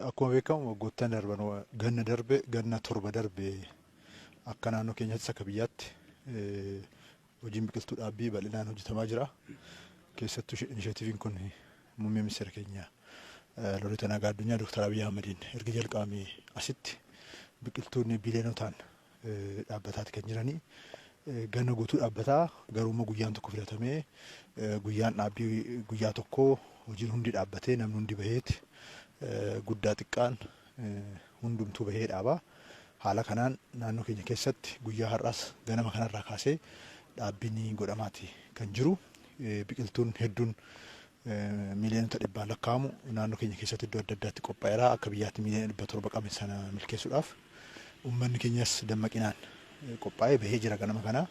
Akkuma beekamu waggoottan darban, ganna darbe, ganna 7 darbe, akka naannoo keenyattis akka biyyaatti hojiin biqiltuu dhaabbii bal'inaan hojjetamaa jira. Keessattuu inisheetiiviin kun muummee ministeera keenya Loreeta Nagaa Addunyaa Dr. Abiyyi Ahmediin erga jalqabamee asitti biqiltuun biiliyonotaan dhaabbataati kan jiranii. Ganna guutuu dhaabbataa, garuu immoo guyyaan tokko filatamee, guyyaan dhaabbii guyyaa tokko hojiin hundi dhaabbatee, namni hundi baheeti, guddaa xiqqaan hundumtuu bahee dhaaba. Haala kanaan naannoo keenya keessatti guyyaa har'aas ganama kanarraa kaasee dhaabbiin godhamaati kan jiru. Biqiltuun hedduun miiliyoonota dhibbaan lakkaa'amu naannoo keenya keessatti iddoo adda addaatti qophaa'eera. Akka biyyaatti miiliyoona 700 qabne sana milkeessuudhaaf uummanni keenyas dammaqinaan qophaa'ee bahee jira ganama kana.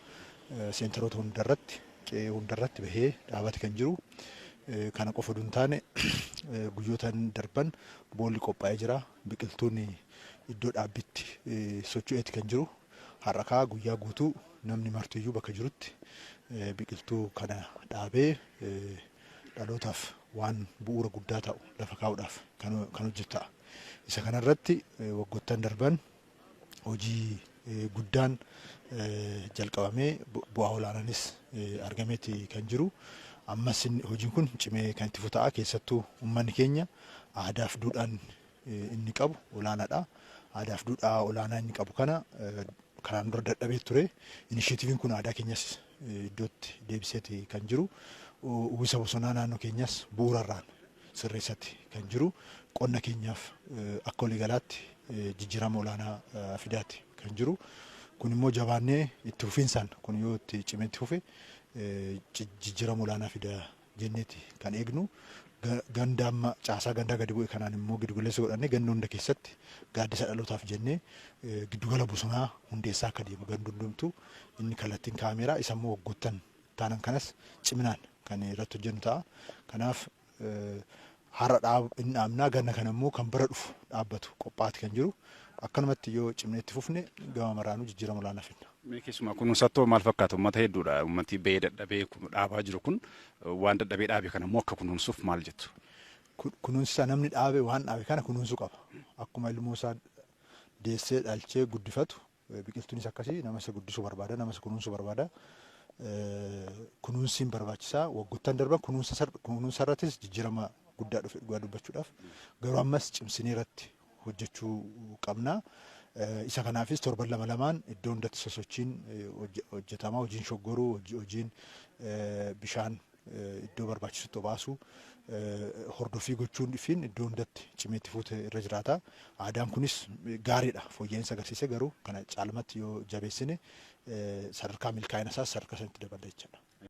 Seenteroota hundarratti, qe'ee hundarratti bahee dhaabate kan jiru. Kana qofa osoo hin taane, guyyoota darban boolli qophaa'ee jira. Biqiltuun iddoo dhaabbitti socho'eeti kan jiru. Har'a kaa guyyaa guutuu namni martiyyuu bakka jirutti biqiltuu kana dhaabee dhalootaaf waan bu'uura guddaa ta'u lafa kaa'uudhaaf kan hojjetu ta'a. Isa kanarratti waggoottan darban hojii guddaan jalqabamee bu'aa olaanaanis argameeti kan jiru. Ammas hojiin kun cimee kan itti fufu ta'a. Keessattuu uummanni keenya aadaaf duudhaan inni qabu olaanaadha. Aadaaf duudhaa olaanaa inni qabu kana kanaan dura dadhabee ture. Inisheetiiviin kun aadaa keenyas iddootti deebiseeti kan jiru. Uwwisa bosonaa naannoo keenyas bu'uurarraan sirreessatti kan jiru. Qonna keenyaaf akka waliigalaatti jijjiirama olaanaa fidaati kan jiru. Kun immoo jabaannee itti fufiinsaan kun yoo itti cimee itti fufe jijjiirama olaanaa fida jenneeti kan eegnu. Ganda amma caasaa gandaa gadi bu'e kanaan immoo giddugaleessa godhannee ganda hunda keessatti gaaddisa dhalootaaf jennee giddugala bosonaa hundeessaa akka deemu gandi hundumtuu inni kallattiin kaa'ameera. Isa immoo waggoottan taanan kanas ciminaan kan irratti hojjennu ta'a. Kanaaf har'a inni dhaabnaa, ganna kana immoo kan bara dhufu dhaabbatu qophaa'aati kan jiru. Akkanumatti yoo cimnee itti fufne gama maraanuu jijjiirama olaanaa fidna. Mee keessumaa kunuunsattoo maal fakkaata? Uummata hedduudha. Uummati bahee dadhabee dhaabaa jiru kun waan dadhabee dhaabe kana immoo akka kunuunsuuf maal jettu? Kunuunsa, namni dhaabe waan dhaabe kana kunuunsuu qaba. Akkuma ilmoo isaa deessee dhalchee guddifatu, biqiltuunis akkasii nama isa guddisuu barbaada, nama isa kunuunsuu barbaada. Kunuunsiin barbaachisaa. Waggoottan darban kunuunsa irrattis jijjiirama guddaa dhufe dhugaa dubbachuudhaaf, garuu ammas cimsinee irratti hojjechuu qabna. Isa kanaafis torban lama lamaan iddoo hundatti sosochiin hojjetama. Hojiin shoggoruu, hojiin bishaan iddoo barbaachisutti obaasu, hordoffii gochuun ifiin iddoo hundatti cimee itti fuute irra jiraata. Aadaan kunis gaariidha. Fooyya'insa agarsiise, garuu kana caalmatti yoo jabeessine sadarkaa milkaa'ina isaas sadarkaa sanitti dabala jechaadha.